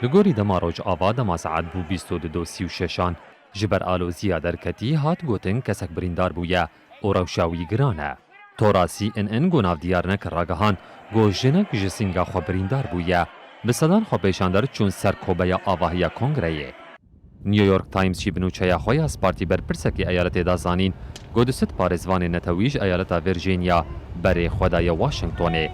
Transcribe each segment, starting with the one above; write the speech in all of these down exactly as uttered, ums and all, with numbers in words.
Li gorî dema Rojava dema saet bû bîst û du sî û şeşan ji ber aloziya derketî hat gotin kesek birîndar bûye û rewşa wî giran e. Tora C N N ku nav diyar nekir ragihand ku jinek ji sînga xwe birîndar bûye. Bi sedan xwepêşander çûn ser kobeya avahiya kongreyê. New York Times jî bi nûçeya xwe ya spartî berpirsekî eyaletê da zanîn ku du sed parêzvanên netewî ji eyaleta Virginia berê xwe daye Washingtonê.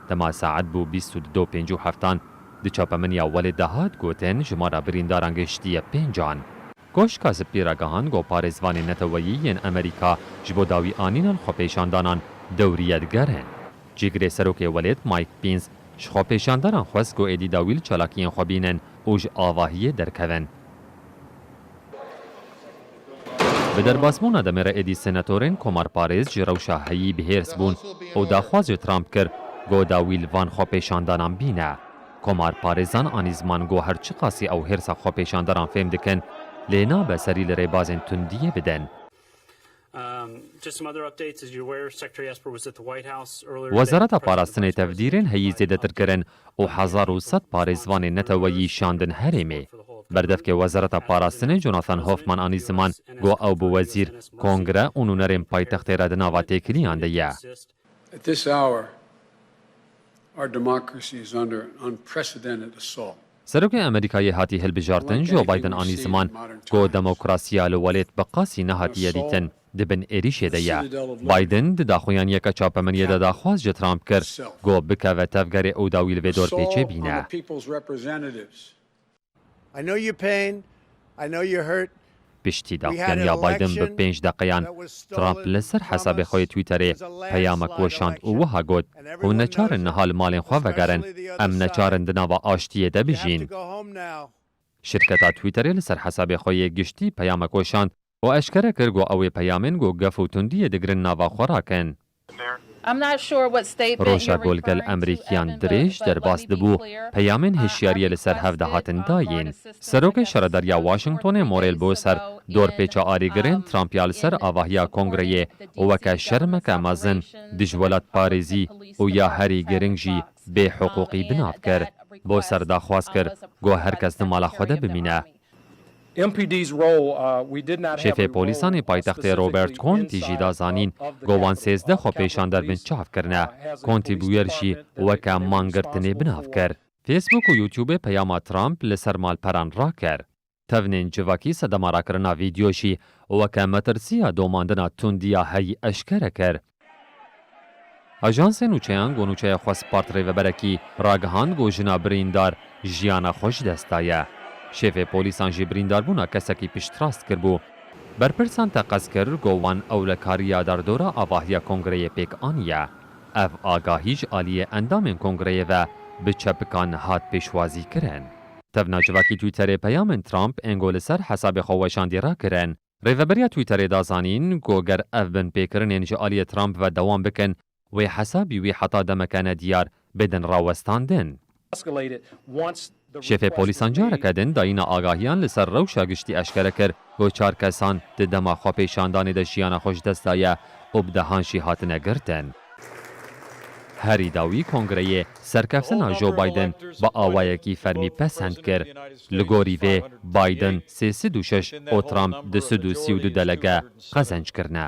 Dema saet bû bîst û du pêncî û heftan di çapemeniya welêt de hat gotin jimara birîndaran gihiştiye pêncan. Koşka Spî ragihand ku parêzvanên neteweyî yên Amerîka ji bo dawî anînan xwepêşandanan dewriye digerin. Cîgirê serokê welêt Mike Pence ji xwepêşandaran xwest ku êdî dawî li çalakiyên xwe bînin û ji avahiyê derkevin. Bi derbasbûna demê re êdî senatorên komarparêz ji rewşa heyî bi hêrs bûn û daxwaz ji Trump kir ku dawî li van xwepêşandanan bîne. Komarparêzan anî ziman ku her çiqasî ew hêrsa xwepêşandaran fêm dikin, lê nabe serî li rêbazên tundiyê bidin. Um, just some other updates. As you're aware, Secretary Esper was at the White House earlier today. Wezareta Parastinê tevdîrên heyî zêdetir kirin û hezar û sed parêzvanên neteweyî şandin herêmê. Berdevkê Wezareta Parastinê Jonathan Hoffman anî ziman ku ew bi wezîr, kongre û nûnerên paytextê re di nava têkiliyan de ye. At this hour, our democracy is under an unprecedented assault. Serokê Amerîkayê hatî hilbijartin, Joe Biden anî ziman ku demokrasiya li welêt bi qasî nehatiye dîtin, di bin êrîşê de ye. Biden di daxuyaniyeke çapemeniyê de daxwaz ji Trump kir ku bikeve tevgerê û dawî li vê dorpêçê bîne. I know your pain. I know you're hurt. Piştî daxuyaniya Biden bi pênc deqeyan, Trump li ser hesabê xwe yê Twitterê peyamek weşand û wiha got, hûn neçar in niha li malên xwe vegerin, em neçar in di nava aştiyê de bijîn. Şirketa Twitterê li ser hesabê xwe yê giştî peyamek weşand û eşkere kir ku ew ê peyamên ku gef û tundiyê digirin nava xwe rakin. Roja ku li gel Amerîkiyan dirêj derbas dibû, peyamên hişyariyê li ser hev de hatin dayîn. Serokê Şaredariya Washingtonê morêl bû ser dorpêça alîgirên Trump ya li ser avahiya kongreyê û weke şermeke mezin dijwelatparêzî û ya herî giring jî bêhiqûqî bi nav kir. Bo ser daxwaz kir ku her kes di mala xwe de bimîne. M P D's role, uh, we did not have a role. Şêfê polîsan ê paytextê Robert Conti jî da zanîn ku wan sêzdeh xwepêşander binçav kirine. Conti Buyer jî weke mangirtinê bi nav kir. Facebook û YouTube-ê peyama Trump li ser malperan rakir. Tevnên civakî sedema rakirina vîdyo jî weke metirsiya domandina tundiya heyî eşkere kir. Ajansê nûçeyan ku nûçeya xwe spart rêveberekî ragihand ku jina birîndar jiyana xwe ji dest daye. Şêfê polîsan jî birîndarbûna kesekî piştrast kiribû. Berpirsan teqez kir ku wan ewlekariya derdora avahiya kongreyê pêk aniye. Ev agahî ji aliyê endamên kongreyê ve bi çepikan hat pêşwazî kirin. Tevna civakî Twitterê peyamên Trump ên ku li ser hesabê xwe weşandî rakirin. Rêveberiya Twitterê da zanîn ku ger ev binpêkirinên ji aliyê Trump ve dewam bikin, wê hesabî wî heta demeke nediyar bidin rawestandin. Şêfê polîsan careke din dayîna agahiyan li ser rewşa giştî eşkere kir ku çar kesan di dema xwepêşandanê de jiyana xwe ji dest daye û bi dehan jî hatine girtin. Herî dawî kongreyê serkeftina Joe Biden bi awayekî fermî pesend kir. Li gorî vê, Biden sê sed û şeş û Trump du sed û sî û du delege qezenc kirine.